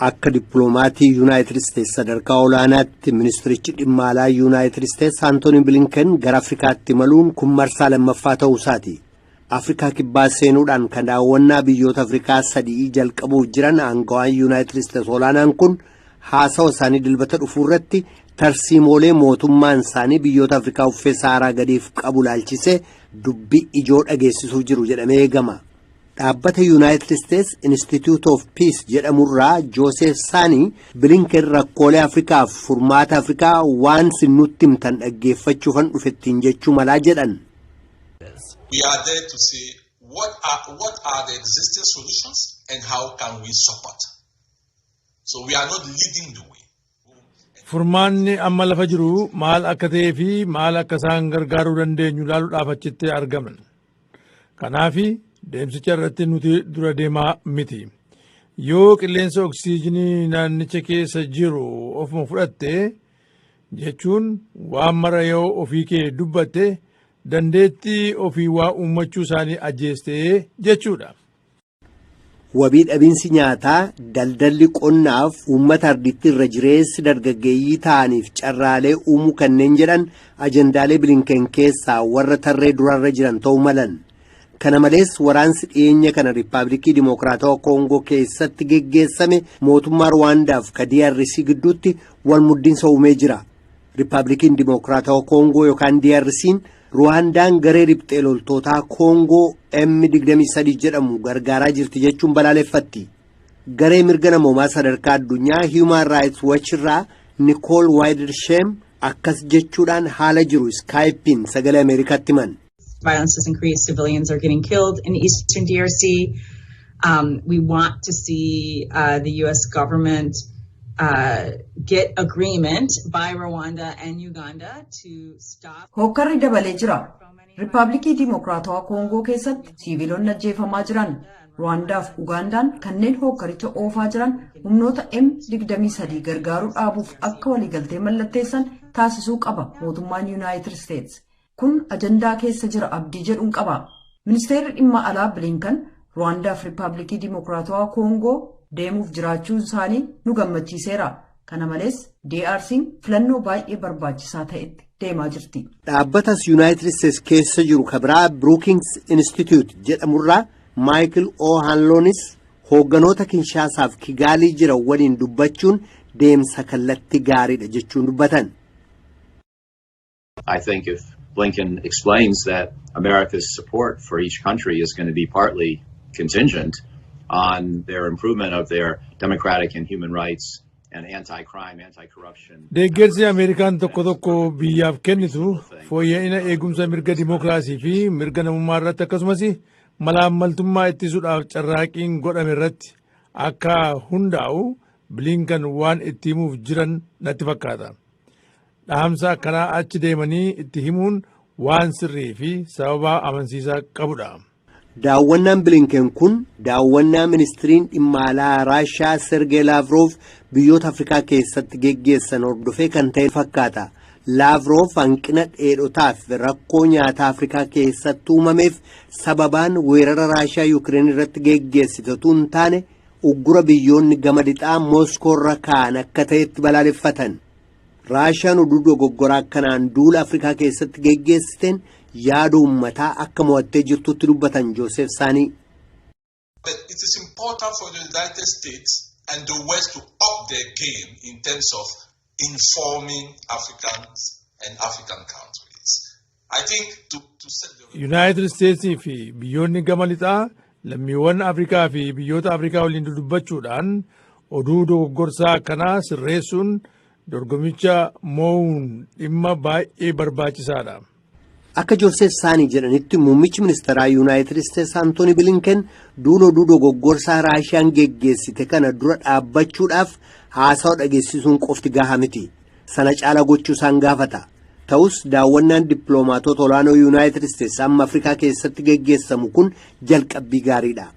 Akka dippiloomaatii Yuunaayitid Isteets sadarkaa olaanaatti ministirichi dhimma alaa Yuunaayitid Isteets Antooni Bilinken gara Afrikaatti imaluun kun marsaa lammaffaa ta'uu isaati. Afrikaa Kibbaa seenuudhaan kan daawwannaa biyyoota Afrikaa sadii jalqabuuf jiran aangawaan Yuunaayitid Isteets olaanaan kun haasawa isaanii Dilbata dhufuu irratti tarsiimoolee mootummaan isaanii biyyoota Afrikaa uffee Saaraa gadiif qabu laalchisee dubbii ijoo dhageessisuuf jiru jedhamee eegama. Dhaabbata Yuunaayitid Isteets Institute of Peace jedhamurraa Joosef Saanii Bilinken rakkoolee Afrikaaf furmaata Afrikaa waan nutti himtan dhaggeeffachuufan dhufettiin jechuu malaa jedhan. We are there to say what are the existing solutions and how can we support. So we are not leading the way. Furmaanni amma lafa jiru maal akka ta'ee fi maal akka isaan gargaaruu dandeenyu ilaaluudhaaf achitti argaman. Kanaafi deemsicha irratti nuti dura deemaa miti. Yoo qilleensa oksiijinii naannicha keessa jiru ofuma fudhatte jechuun waan mara yoo ofii kee dubbatte, dandeettii ofii waa uummachuu isaanii ajjeestee jechuudha. Wabii dhabiinsi nyaataa, daldalli qonnaaf uummata ardiitti irra jireessi dargaggeeyyii ta'aniif carraalee uumuu kanneen jedhan ajendaalee Bilinken keessaa warra tarree duraarra jiran ta'uu malan. Kana malees, waraansi dhiyeenya kana Riippaabilikii Dimokiraatawaa Koongoo keessatti geggeessame mootummaa Ruwaandaaf ka DRC gidduutti wal muddiinsa uumee jira. Riippaabilikiin Dimokiraatawaa Koongoo yookaan DRC'n Ruwaandaan garee riphxee loltootaa Koongoo M23 jedhamu gargaaraa jirti jechuun balaaleffatti. Garee mirga namoomaa sadarkaa addunyaa Human Rights Watch irraa Nicole Widersheem akkas jechuudhaan haala jiru Skype'n Sagalee Ameerikaatti himan. Violence has increased. Civilians are getting killed in eastern DRC. We want to see the U.S. government get agreement by Rwanda and Uganda to stop. Hokkarri dabalee jira. Riippaabilikii Dimokiraatawaa Koongoo keessatti siiviilonni ajjeefamaa jiran. Ruwaandaaf Ugaandaan kanneen hokkaricha oofaa jiran humnoota M23 gargaaruu dhaabuuf akka waliigaltee mallatteessan taasisuu qaba mootummaan Yuunaayitid Isteets. Kun ajandaa keessa jira abdii jedhuun qaba. Ministeerri dhimma alaa Bilinkan Ruwaandaaf Riippaabilikii Dimokiraatawaa Koongoo deemuuf jiraachuun isaanii nu gammachiiseera. Kana malees, DRC'n filannoo baay'ee barbaachisaa ta'etti deemaa jirti. Dhaabbatas Yuunaayitid Isteets keessa jiru kabiraa Brookings Institute jedhamurraa Maayikil O'Hanloonis hoogganoota Kinshaasaaf Kigaalii jiran waliin dubbachuun deemsa kallattii gaariidha jechuun dubbatan. I think if Blinken explains that America's support for each country is going to be partly contingent on their improvement of their democratic and human rights and anti-crime, anti-corruption. Deeggarsi Ameerikaan tokko tokko biyyaaf kennitu fooyya'ina eegumsa mirga dimookiraasii fi mirga namummaa irratti, akkasumas malaammaltummaa ittisuudhaaf carraaqqiin godhame irratti akka hundaa'u Bilinkan waan itti himuuf jiran natti fakkaata. Dhaamsa akkanaa achi deemanii itti himuun waan sirrii fi sababa amansiisaa qabudha. Daawwannaan Bilinken kun daawwannaa ministiriin dhimma alaa Raashaa Sergee Laavrov biyyoota Afrikaa keessatti geggeessan hordofee kan ta'e fakkaata. Laavrov hanqina dheedhotaaf rakkoo nyaataa Afrikaa keessatti uumameef sababaan weerara Raashaa Yukireen irratti geggeessite utuu hin taane uggura biyyoonni gama lixaa Mooskoo irra kaa'an akka ta'etti balaaleffatan. Raashaan oduu dogoggoraa akkanaan duula Afrikaa keessatti geggeessiteen yaada uummataa akka mo'attee jirtutti dubbatan Joosef Saanii. But it is important for the United States and the West to up their game in terms of informing Africans and African countries. I think to set the Yuunaayitid Isteetsii fi biyyoonni gama lixaa lammiiwwan Afrikaa fi biyyoota Afrikaa waliin dudubbachuudhaan oduu dogoggorsaa akkanaa sirreessuun dorgomicha moo'uun dhimma baay'ee barbaachisaadha. Akka Joosef Saanii jedhanitti, muummichi ministeeraa Yuunaayitid Isteets Antooni Bilinken duula oduu dogoggorsaa Raashiyaan geggeessite kana dura dhaabbachuudhaaf haasawa dhageessisuun qofti gahaa miti. Sana caalaa gochuu isaan gaafata. Ta'us, daawwannaan dippiloomaatota olaanoo Yuunaayitid Isteets amma Afrikaa keessatti geggeessamu kun jalqabbii gaariidha.